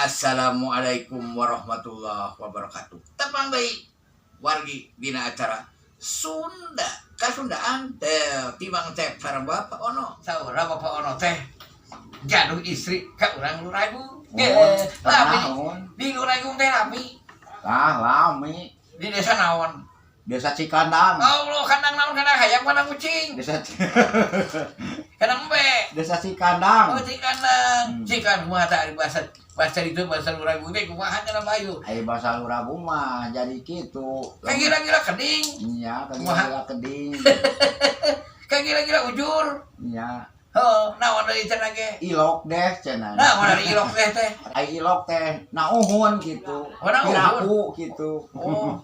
Assalamualaikum warahmatullahi wabarakatuh. Tepang deui wargi dina acara Sunda Kasundaan teh ti Mang Cep sareng Bapak Ono. Saurang Bapak Ono teh gaduh istri ka urang Luragung. Oh, Lami naon? Di Luragung teh lami. Ah, lami. Di desa naon? Desa Cikandang. Allah, kandang naon? Kandang hayam, kandang kucing? Kandang embe. Desa Cikandang. Oh, Cikandang. Cikandang kumaha tah ari bahasa bahasa itu, bahasa Luragung teh kumaha cenah, Bayu? Ai bahasa Luragung mah jadi kitu. Kayak gila-gila keding. Iya, kayak gila keding. Kayak gila-gila ujur. Iya. Oh, naon deui cenah ge? Ilok deh cenah. Naon ari ilok teh teh? Ai ilok teh nauhun gitu. Oh, nauhun. Piraku gitu. Oh.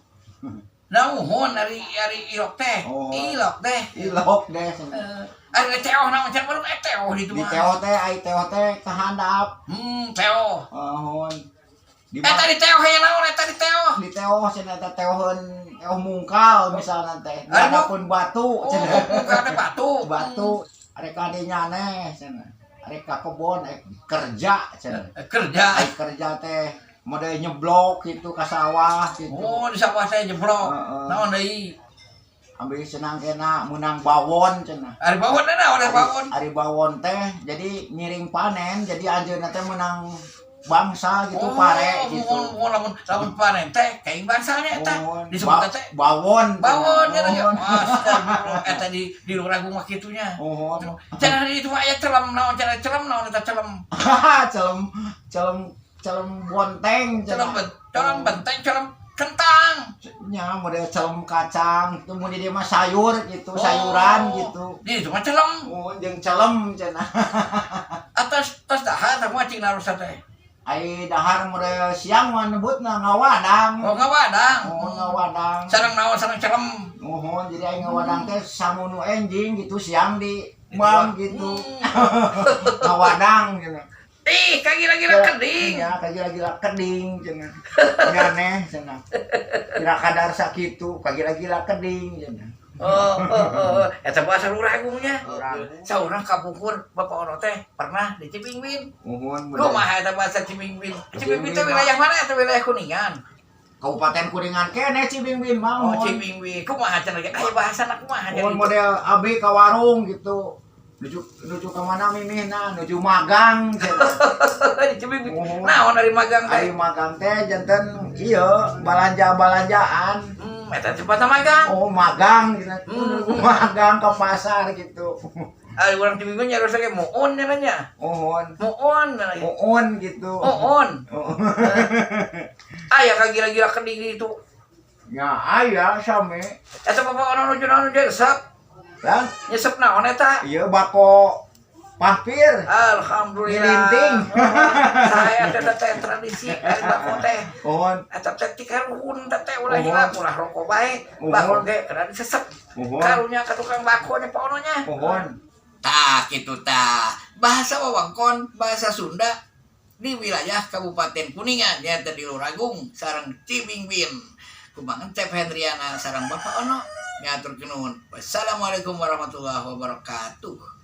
Nauhun ari ari ilok teh. Oh. Ilok teh. Ilok deh cenah. Eh, ari teoh naon cenah baru teoh di itu Di mah. teo teh, ai teo teh kahandap. Teoh. Uhun. Di Eta di teoh hayang naon eta di teoh? Di teo cenah teh teoheun teoh mungkal misalnya teh. Di Ari hadapun batu Oh, cenah. bukan teh batu. Batu arek kadinya aneh cenah, arek ka kebon kerja cenah. Kerja. Ai kerja teh model nyeblok gitu ka sawah gitu. Oh, di sawah saya nyeblok. Heeh. Naon deui? Ambil senang kena menang bawon cenah. Ari bawon teh naon ari bawon? Ari bawon teh jadi ngiring panen, jadi anjeunna teh menang bangsa gitu, pare gitu. Mun mun lamun lamun panen teh kaing bangsalnya eta. Mohon. Disebut teh bawon. Bawon ya. Mohon. Astagfirullah, eta di Luragung mah kitunya. Mohon. Cenah di itu mah aya celem naon cenah celem naon eta celem? Celem celem celem bonteng. Celem celem benteng, celem kentang. Nya model celem kacang itu, mun di dieu mah sayur gitu, sayuran gitu. Di itu mah celem. Oh, jeung celem cenah. Atas tas dahar sama cing narusa teh. Ai dahar model siang mah nyebutna ngawadang. Oh, ngawadang. Oh, ngawadang. Sareng naon, sareng celem? Mohon, jadi ai ngawadang teh samunu enjing gitu, siang di bang gitu. Ngawadang gitu. Ih, kagila-gila keding. Ya, kagila-gila keding cenah. Nyaneh cenah. Kira kadar sakitu, kagila-gila keding cenah. Oh. Eta bahasa Luragungnya. Luragung. Saurang kapungkur Bapak Ono teh pernah di Cibingbin. Mohon. Kumaha eta bahasa Cibingbin? Cibingbin teh Cibingbin wilayah mana eta, wilayah Kuningan? Kabupaten Kuningan kene Cibingbin mah. Oh, Mohon. Cibingbin. Kumaha cenah ge? Aya bahasana kumaha Mohon jadi? Model abi ka warung gitu. Nuju nuju ka mana mimihna? Nuju magang cenah. Di Cibingbin. Mohon. Naon ari magang teh? Ari magang teh janten ieu balanja-balanjaan. Eta cepatna magang. Oh, magang gitu. Magang ke pasar gitu. Ari urang Cibingbin nyarosna ge muun nya nya. Mohon. Muun nya. Muun gitu. Muun. Oh. Aya kagila-gila keding itu? Ya aya same. Eta Bapak Ono nuju naon, nuju resep? Lah, Nyesep naon eta? Ieu bako pahpir. Alhamdulillah. Ngilinting. Saya teh teh tradisi ari bako teh. Mohon. Eta teh ti karuhun teh teh ulah Mohon. hilap, ulah rokok bae. Mohon. Bako ge kena disesep. Mohon. Karunya ka tukang bako nya Pak Ono nya. Mohon. Tah kitu tah. Bahasa wewengkon bahasa Sunda di wilayah Kabupaten Kuningan nyaeta di Luragung sareng Cibingbin. Ku Mang Encep Hendriana sareng Bapak Ono ngaturkeun nuhun. Wassalamualaikum warahmatullahi wabarakatuh.